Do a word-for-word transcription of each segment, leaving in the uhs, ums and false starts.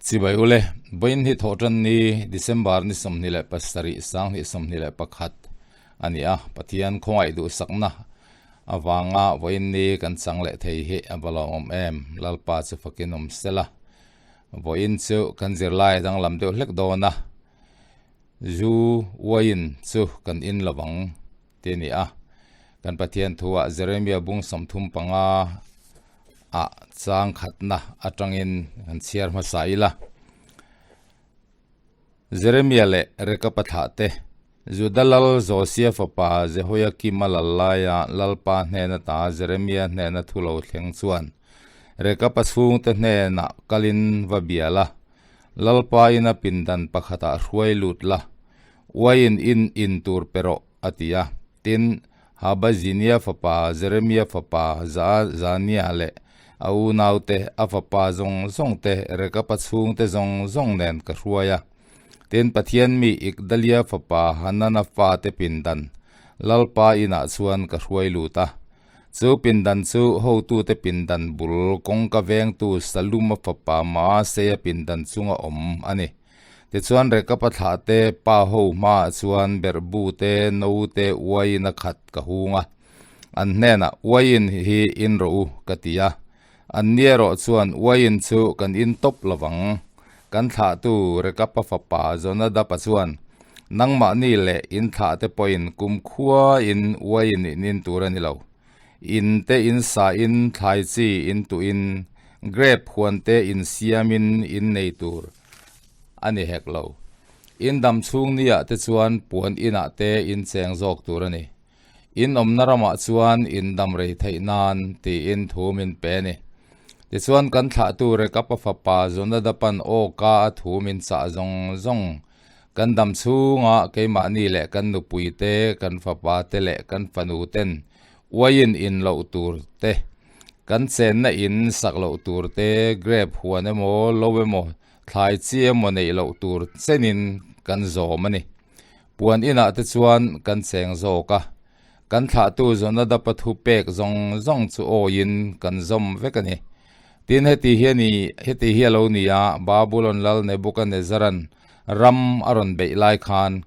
Chibai u le, vawiin hi Thawhṭan ni, December ni sawmhni le pasari, sang hni sawmhni le pakhat a ni a. Pathian khawngaih duhsakna avanga vawiin ni kan chang leh thei hi a va lawmawm em. Lalpa chu fakin awm sela. Vawiin chu kan zirlai danglam deuh hlek dawn a. Zu uain chu kan in lo vang ti ni a. Kan Pathian thu a Jeremia bung sawmthum panga a chang khatna atangin kan chhiar hmasa ila. Jeremia le Rekapa thlah te. Juda lal Josia fapa Jehoiakima lal laia Lalpa hnena ta Jeremia hnena thu lo thleng chuan Rekapa chhungte hnena kalin va biala. Lalpa ina pindan pakhata hruai lut la. Uain in in tur perawh a ti a. Tin, Habazinia fapa, Jeremia fapa, Za-, Zania le a unaute, a fapa zawng zawngte, Rekapa chhungte zawng zawng nen ka hruai a. Tin, Pathian mi Igdalia fapa, Hanana fate pindan, Lalpa inah chuan ka hruai lut a. Chu pindan chu hotute pindan bul kawngka vengtu Saluma fapa Maaseia pindan chunga awm a ni. Tichuan Rekapa thlahte pa ho hmaah chuan berhbute, note, uaina khat ka hung a. An hnena, uain hi in rawh u, ka ti a. An ni erawh chuan uain chu kan in tawp lo vang. Kan thlahtu Rekapa fapa Jonadapa chuan, nangmahni leh in thlahte pawhin kumkhuain uain in in tur a ni lo. In te, in sa in, thlai chi in tuhin, grep huan te in siamin in nei tur a ni hek lo. In dam chhung niah te chuan puan inah te in cheng zawk tur a ni. In awmna ramah chuan in dam rei theih nan tiin thu min pe a ni. Tichuan kan thlahtu Rekapa fapa Jonadapan awka a thu min chah zawng zawng kan dam chhunga keimahni leh kan nupuite, kan fapate leh kan fanu ten uain in loh tur te, kan chenna in sak loh tur te, grep huan emaw, lo emaw, thlai chi emaw neih loh tur chenin kan zawm a ni. Puan inah te chuan kan cheng zawk a, kan thlahtu Jonadapa thu pek zawng zawng chu awiin kan zawm vek a ni. Tin, heti hi a ni, heti hi a lo ni a, Babulon lal Nebuchadnezzaran ram a rawn beih lai khan,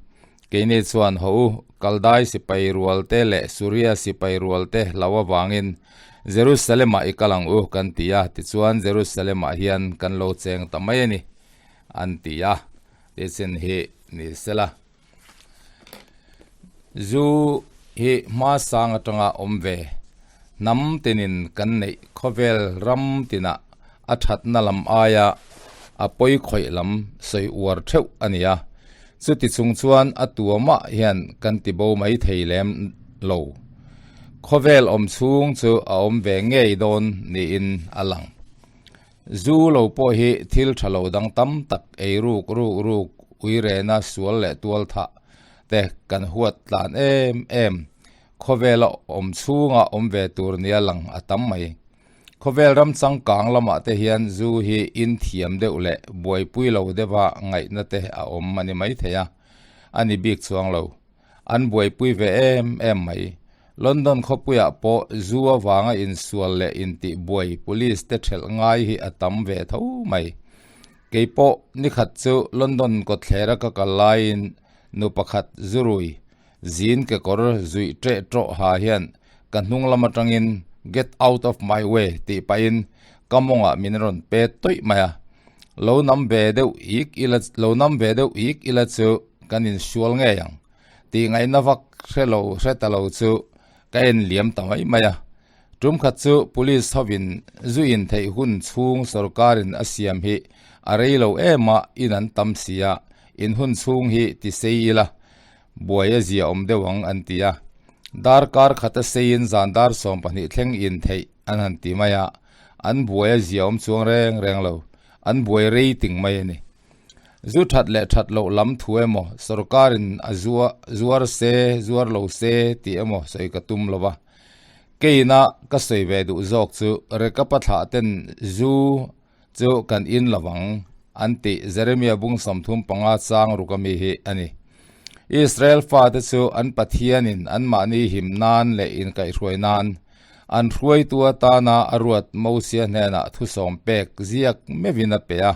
keini chuan, ho u, Kaldai sipai rualte leh Suria sipai rualte hlau avangin Jerusalema i kal ang u, kan ti a, tichuan Jerusalema hian kan lo cheng ta mai a ni, an ti a. Tichin hi ni sela. Zu hi hma sang atanga awm ve. Hnam tinin kan neih khawvel ram tina a ṭhatna lam aia a pawi khawih lam sawi uar theuh a ni a. Chuti chung chuan a tuamah hian kan ti bo mai thei lem lo. Khawvel awm chhung chu a awm ve ngei dawn niin a lang. Zu lo pawh hi thil ṭha lo dang tam tak ei ruk ruk ruk uirena sual leh tual thah te kan huat tlan em em. Khawvela awm chhunga awm ve tur nia lang a tam mai. Khawvel ram changkang lamah te hian zu hi in thiam deuh leh buaipui lo deuha ngaihna te a awm a ni mai thei a, a ni bik chuang lo. An buaipui ve em em mai. London khawpuiah pawh zu avanga insual leh intihbuai police te ṭhelh ngai hi a tam ve tho mai. Kei pawh ni khat chu London kawtthlerah ka kal laiin nu pakhat zu rui, jean kekawr zuih ṭeh ṭawh ha hian ka hnung lam aṭangin, "Get out of my way," tih pahin ka mawngah min rawn pet tawih mai a. Lo nam ve deuh ik ila, lo nam ve deuh ik ila chu kan insual ngei ang. Tih ngaihna vak hre lo, hre ta lo chu ka en liam ta mai mai a. Tum khat chu police hovin zu in theih hun chhung sorkarin a siam hi a rei lo em a, in an tam si a, in hun chhung hi ti sei ila, buai a zia awm deuh ang an ti a. Darkar khata seiin zan dar sawm pahnih thleng in theih an han ti mai a, an buai a zia awm chuang reng reng lo, an buai rei ting mai a ni. Zu ṭhat leh ṭhat loh lam thu emaw, sorkarin a zua-, zuar se, zuar lo se tih emaw sawi ka tum lo va. Keina ka sawi ve duh zawk chu, Rekapa thlah ten zu chu kan in lo vang an tih Jeremia bung sawmthum panga chang ruka mi hi a ni. Israel fate chu an Pathianin anmahni him nan leh inkaihhruai nan an hruaitu atana a ruat Mosia hnena thusawm pek ziak meuhin a pe a.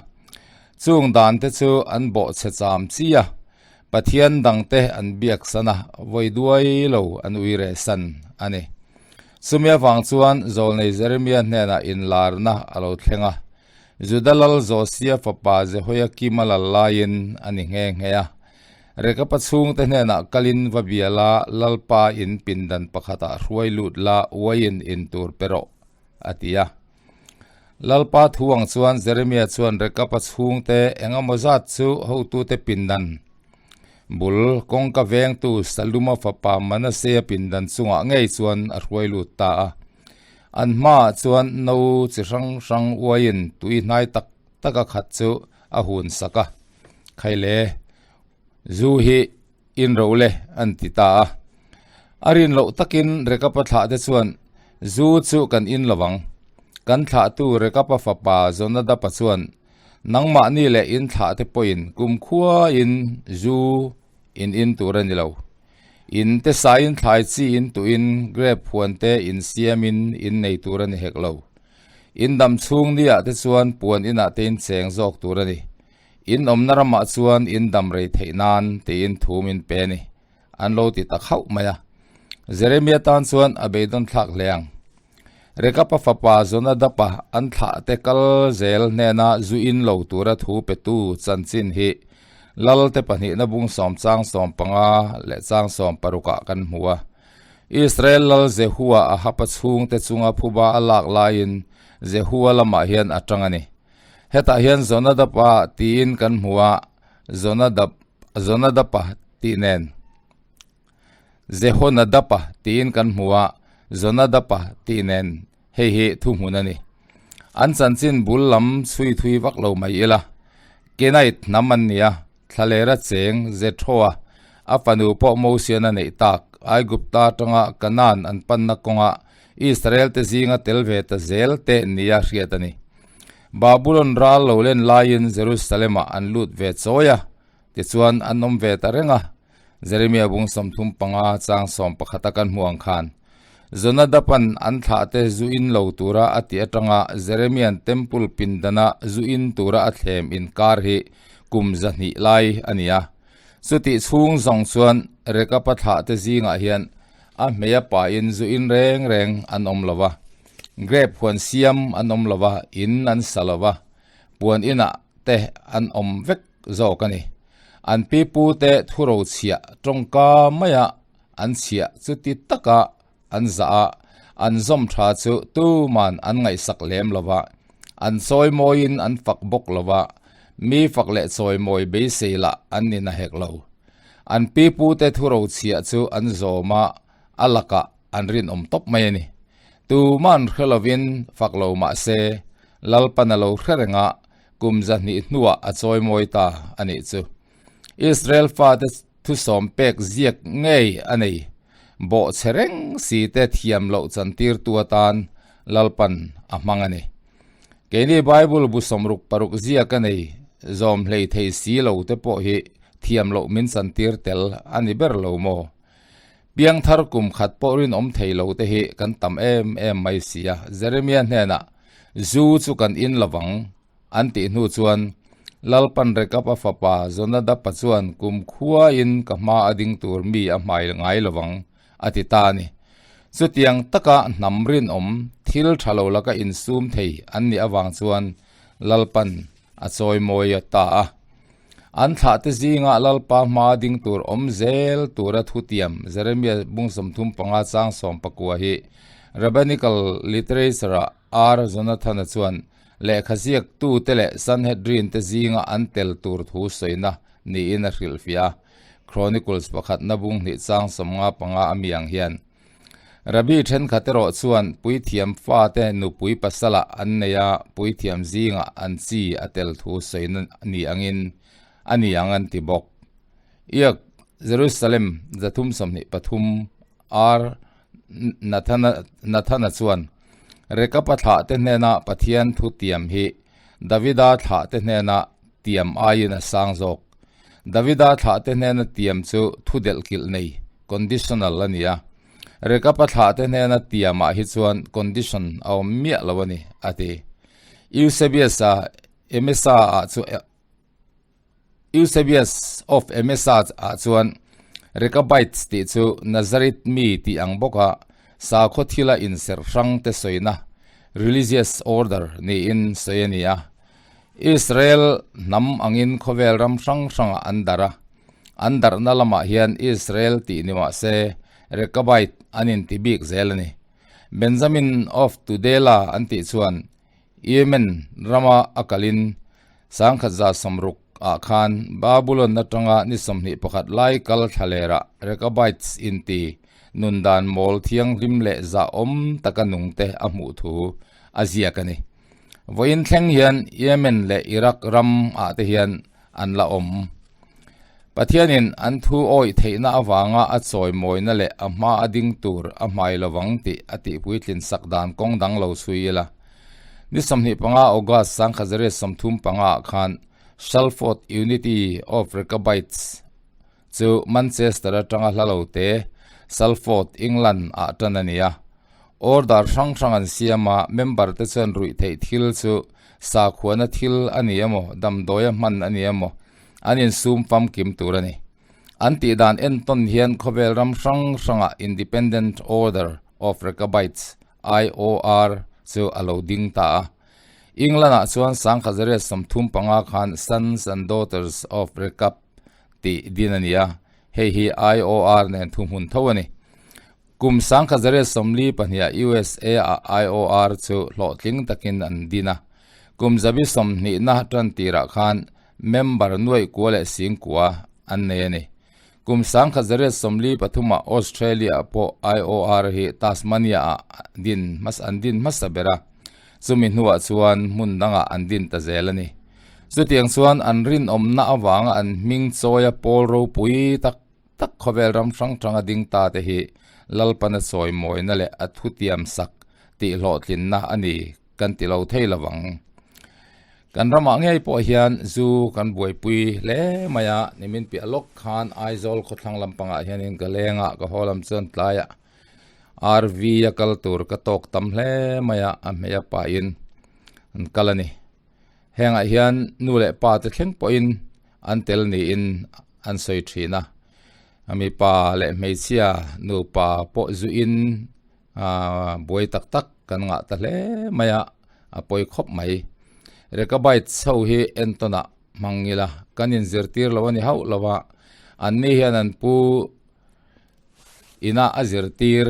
Chuong dante chu an bawhchhe cham chi a, pathian dangte an biaksan a, vawi duai lo an uire san a nih. Chumi avang chuan zawlnei Jeremia hnena inlarna a lo thleng a. Juda lal Josia fapa Jehoiakima lal laiin a ni nghe nghe a. Rekapa chhungte hnena kalin va biala, Lalpa in pindan pakhata hruai lut la, uaiin in tur pe rawh, a ti a. Lalpa thu ang chuan Jeremia chuan Rekapa chhungte engemaw zat chu hotute pindan bul, kawngka vengtu Saluma fapa Manassea pindan chungah ngei chuan a hruai lut ta a. An hmaah chuan no chi hrang hrang uaiin tui hnai tak taka khat chu a hun sak a. Khai le, zu hi in ro le, an ti ta a. A rin loh takin Rekapa thlahte chuan, zu chu kan in lo vang. Kan thlahtu Rekapa fapa Jonadapa chuan, nangmahni leh in thlahte pawhin kumkhuain zu in in tur a ni lo. In te sa in thlai chi in tuin grep huan te in siamin in nei tur a ni hek lo. In dam chhung niah te chuan puan inah te in cheng zawk tur a ni. In awmna ramah chuan in dam rei theih nan tiin thum in pe a ni, an lo ti tak hauh mai a. Jeremia tan chuan a beidawn thlak hle ang. Rekapa fapa Jonadapa an thlahte kal zel hnena zu in lo tura thu petu chanchin hi Lalte pahnihna bung sawm chang sawm panga leh chang sawm parukah kan hmu a. Israel lal Jehua Ahapa chhungte chunga phuba a lak laiin Jehua lamah hian a tang a ni. Hetah hian Jonadapa tiin kan hmu a, Jonadap, Jonadapa tih nen. Jehonadapa tiin kan hmu a, Jonadapa tih nen hei hi thuhmun a ni. An chanchin bul lam chhui thui vak lo mai ila. Kenite hnam an ni a, thlalera cheng Jethroa, a fanu pawh Mosian a neih tak, Aigupta aṭanga Kanan an panna kawnga Israelte zinga tel ve ta zel te nia hriat a ni. Babulon ral lo len laiin Jerusalema an lut ve chawi a, tichuan an awm ve ta reng a. Jeremia bung sawmthum panga chang sawm pakhata kan hmu ang khan. Jonadapan an thlahte zu in lo tura a tih aṭanga Jeremian temple pindana zu in tura a thlem inkar hi kum zahnih lai a ni a. Chutih chhung zawng chuan Rekapa thlahte zingah hian a hmeiah pain zu in reng reng an awm lo va. Grep huan siam an awm lo va, in an sa lo va. Puan inah te an awm vek zawk a ni. An pipute thurochhiah ṭawngka maia an chhiah chuti taka an zah a, an zawm ṭha chu tuman an ngaihsak lem lo va, an chawimawiin an fak bawk lo va, mi fak leh chawimawi beisei lah an ni na hek lo. An pipute thurochhiah chu an zawm a, a lakah an rinawm tawp mai a ni. Tuman hre lovin fak lo mah se, Lalpan a lo hre reng a, kum zahnih hnuah a chawimawi ta a nih chu. Israel fate thu sawm pek ziak ngei a nei, bawhchhe reng si te thiam loh chantirtu atan Lalpan a hmang a ni. Keini Bible bu sawmruk paruk ziak a nei, zawm hlei thei si lo te pawh hi thiam loh min chantir tel a ni ber lo maw? Piangthar kum khat pawh rinawm thei lo te hi kan tam em em mai si a. Jeremia hnenah, zu chu kan in lo vang, an tih hnu chuan, Lalpan Rekapa fapa Jonadapa chuan kumkhuain ka hma a ding tur mi a hmai ngai lo vang, a ti ta a ni. Chutiang taka hnam rinawm, thil ṭha lo laka insum thei an nih avang chuan Lalpan a chawimawi ta a. An thlahte zinga Lalpa hma ding tur awm zel tura thutiam Jeremia bung sawmthum panga chang sawm pakua hi Rabbinical Literature-a R Jonathana chuan lehkha ziaktute leh Sanhedrin-te zinga an tel tur thu sawina niin a hrilhfiah a. Chronicles pakhatna bung hnih chang sawmnga panga a mi ang hian, Rabbi ṭhenkhat erawh chuan puithiam fate nupui pasala an nei a, puithiam zinga an chi a tel thu sawina ni angin a ni ang an ti bawk. Iak Jerusalem zathum sawmhnih pathum R Nathana, Nathana chuan Rekapa thlahte hnena Pathian thutiam hi Davida thlahte hnena tiam aiin a sang zawk. Davida thlahte hnena tiam chu thudelhkilh nei, conditional a ni a. Rekapa thlahte hnena tiamah hi chuan condition a awm miah lo a ni, a ti. Eusebius-a Emesa-ah chu, eh, Eusebius of Emesa-a chuan Rechabites tih chu Nazareth mi tih ang bawka sakhaw thila inser hrang te sawina, religious order, niin sawi a ni a. Israel hnam angin khawvel ram hrang hranga an darh a. An darhna lamah hian Israel tih ni mah se, Rechabite an inti bik zel a ni. Benjamin of Tudela an tih chuan Yemen rama a kalin, sangkhat za sawmruk ah khan Babylon aṭanga ni sawmhnih pakhat lai kal thlalera Rechabites inti nun dan mawl thianghlim leh zahawm taka nungte a hmuh thu a ziak a ni. Vawiin thleng hian Yemen leh Iraq ram ah te hian an la awm. Pathianin an thu awih theihna avanga a chawimawina leh a hma a ding tur a hmai lovang tih a tihpuitlin sak dan kawng dang lo chhui ila. Ni sawmhnih panga August sangkhat zariat sawmthum panga ah khan Salford Unity of Rechabites chu Manchester aṭanga hla lo te, Salford, England ah ṭan a ni a. Order hrang hrang an siam a, member te chuan ruih theih thil chu sakhuana thil a ni emaw, damdawiah hman a ni emaw, an insum famkim tur a ni. An tih dan entawn hian khawvel ram hrang hrangah Independent Order of Rechabites, I O R, chu a lo ding ta a. England ah chuan sangkhat zariat sawmthum panga khan Sons and Daughters of Rechab tih din a ni a, hei hi I O R nen thuhmun tho a ni. Kum sangkhat zariat sawmli pahnih U S A ah I O R chu hlawhtling takin an din a. Kum zabi sawmhnihna ṭan tirah khan member nuaih kua leh sing kua an nei a ni. Kum sangkhat zariat sawmli pathumah Australia ah pawh I O R hi Tasmania ah din hmas-, an din hmasa ber a. Chumi hnuah chuan hmun dangah an din ta zel a ni. Chutiang chuan an rinawmna avanga an hming chawia pawl ropui tak tak khawvel ram hrang hranga ding ta te hi Lalpan a chawimawina leh a thutiam sak tih hlawhtlinna a ni kan ti lo thei lovang. Kan ramah ngei pawh hian zu kan buaipui hle mai a, nimin piah lawk khan Aizawl khawthlang lampangah hianin ka leng a, ka haw lam chuan tlaiah R V a kal tur ka tawk tam hle mai a, a hmei a pahin an kal a ni. Hengah hian nu leh pa te thleng pawhin an tel niin an sawi ṭhin a. A mipa leh hmeichhia nupa pawh zu in, a, buai tak tak kan ngah ta hle mai a, a pawi khawp mai. Rechabites ho hi entawnah hmang ila kan inzirtir lo a ni hauh lo a. Anni hian an pu ina a zirtir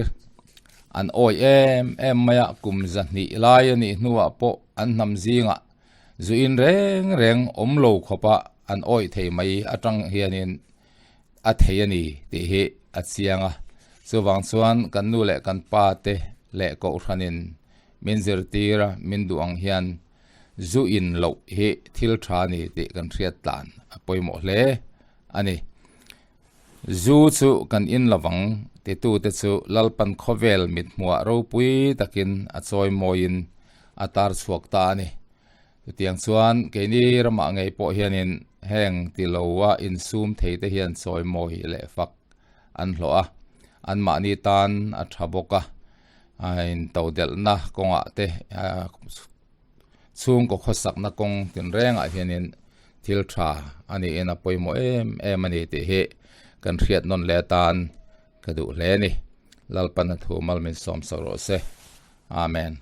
an awih em em mai a, kum zahnih lai a nih hnuah pawh an hnam zingah zu in reng reng awm lo khawpa an awih thei mai aṭang hianin a thei a ni tih hi a chiang a. Chuvang chuan kan nu leh kan pa te leh kohhranin min zirtir a, min duh ang hian zu in loh hi thil ṭha a ni tih kan hriat tlan a pawimawh hle a ni. Zu chu kan in lovang, titu te chu Lalpan khawvel mithmuah ropui takin a chawimawiin a tar chhuak ta a ni. Chutiang chuan keini ramah ngei pawh hianin heng ti lo a insum thei te hian chawimawi leh fak an hlawh a, anmahni tan a ṭha bawk a, a intodelhna kawngah te, a, chhungkaw khawsakna kawng tin rengah hianin thil ṭha a niin a pawimawh em em a ni tih hi kan hriat nawn leh tan ka duh hle a ni. Lalpan a thu mal min sawm sak rawh se. Amen.